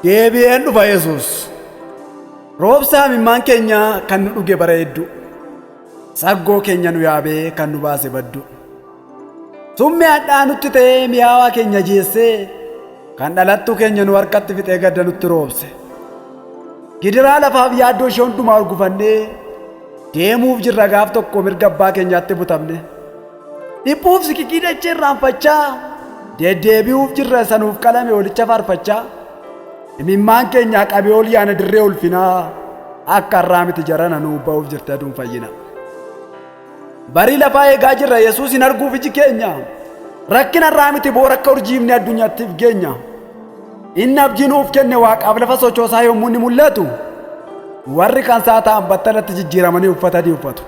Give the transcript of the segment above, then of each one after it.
Deebi'een dhufa Yesuus. Roobsaa imimmaan keenya kan nu dhuge bara hedduu. Saggoo keenya nu yaabee kan nu baase baddu. Summii hadhaa nutti ta'ee mi'aawaa keenya jeessee kan dhalattuu keenya nu harkatti fixee gadda nutti roobse. Gidiraa lafaaf yaaddoo ishee hundumaa urgufannee deemuuf jirra gaaf tokko mirga abbaa keenyaatti butamne. Dhiphuuf siqiqii dachee irraanfachaa deddeebi'uuf jirra sanuuf qalame olicha faarfachaa. Imimmaan keenyaa qabee ol yaana dirree ulfinaa akka har'aa miti jarana nuu ba'uuf jirti aduun fayyina. Barii lafaa eegaa jirra Yesuus hin arguuf iji keenya. Rakkina irraa miti boora akka urjiifne addunyaattiif geenya. Inni abdii nuuf kenne waaqaaf lafa sochoosaa yommuu inni mul'atu warri kan isaa ta'an battalatti jijjiiramanii uffata adii uffatu.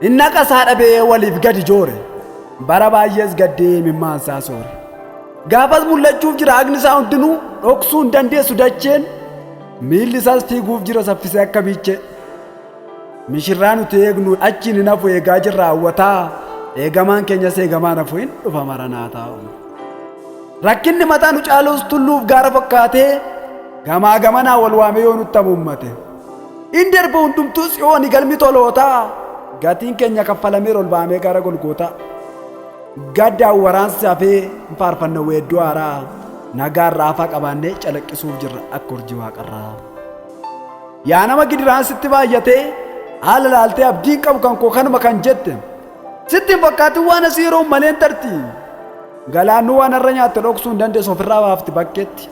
Inni haqa isaa dhabee waliif gadi joore. Bara baay'ees gaddee imimmaan isaa soore. Gaafas mul'achuuf jira haqni isaa hundinuu dhoksuu hin dandeessu dacheen. Miilli isaas fiiguuf jira saffisee akka biichee. Mishirraa nuti eegnu achiin hin hafu eegaa jirra hawwataa. Eegamaan keenyas eegamaan hafu hin dhufa maranaa taa'u. Rakkinni mataa nu caalus tulluuf gaara fakkaatee gamaa gamanaa wal waamee yoo nutti hamuummate. In darba hundumtuu tsiyooni galmi tolootaa gatiin keenya kaffalameera ol baamee gara golgootaa. Gaddaan waraansi hafee hin faarfanna weedduu haaraa nagaan raafaa qabaannee calaqqisuuf jirra akka urjii waaqarraa. Yaa nama gidiraan sitti baay'atee haala laaltee abdiin qabu kan koo kanuma kan jette sitti hin fakkaatin waan asii yeroo maleen tarti. Galaannu waan har'a nyaatte dhoksuu hin dandeessu ofirraa baafti bakkeetti.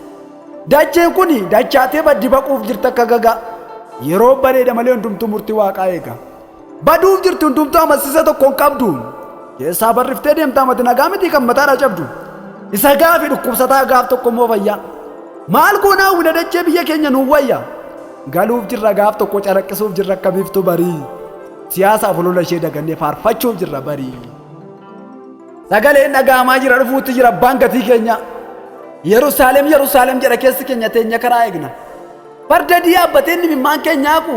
Dacheen kun dachaatee baddi baquuf jirti akka gagaa. Yeroo bareeda malee hundumtuu murtii waaqaa eega. Baduuf jirti hundumtuu amansiisa tokko hin qabdu. Keessaa barriftee deemtaa mati nagaa miti kan mataadhaa cabdu. Isa gaafi dhukkubsataa gaaf tokko immoo fayyaa. Maal goonaa hawwina dachee biyya keenya nuun wayya. Galuuf jirra gaaf tokko calaqqisuuf jirra akka biiftuu barii. Siyaasaaf olola ishee dagannee faarfachuuf jirra barii. Sagaleen dhaga'amaa jira dhufuutti jira abbaan gatii keenya. Yerusaalem Yerusaalem jedha keessi keenya teenya karaa eegna. Farda adii yaabbatee inni imimmaan keenya haqu.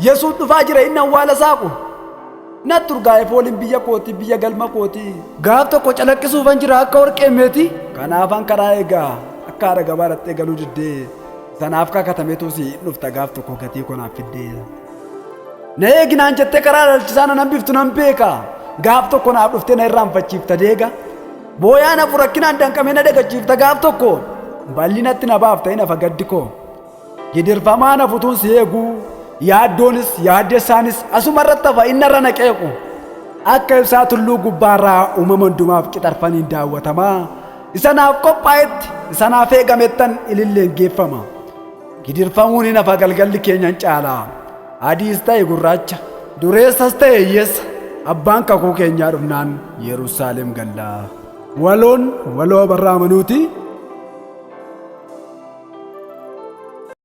Yesuus dhufaa jira inni awwaala saaqu. Natti urgaa'e fooliin biyya kootii biyya galma kootii. Gaaf tokko calaqqisuufan jira akka warqee meetii. Kanaafan karaa eegaa akka haadha gabaa dhattee galuu diddee. Sanaaf kakatameetu si dhufta gaaf tokko gatii konaaf fiddee. Na eeginaan jettee karaa dhalchisaa nan hambiftu nan beeka. Gaaf tokko naaf dhuftee na irraanfachiifta deega. Booyaa na rakkinaan danqamee na dagachiifta gaaf tokko. Bal'inatti na baafta hin hafa gaddi koo. Gidirfamaa na futuun si eegu. Yaaddoonis yaaddessaanis asuma irratti hafa inni irra na qeequ. Akka ibsaa tulluu gubbaarraa uumama hundumaaf qixarfaniin daawwatamaa. Isa naaf qophaa'etti isa naaf eegamettan ililleen geeffama. Gidirfamuun hin hafa galgalli keenya hin caala. Adiis ta'e gurraacha, dureessas ta'e hiyyeessa, abbaan kakuu keenyaa dhufnaan Yerusaalem galla. Waloon waloo barraa amanuuti.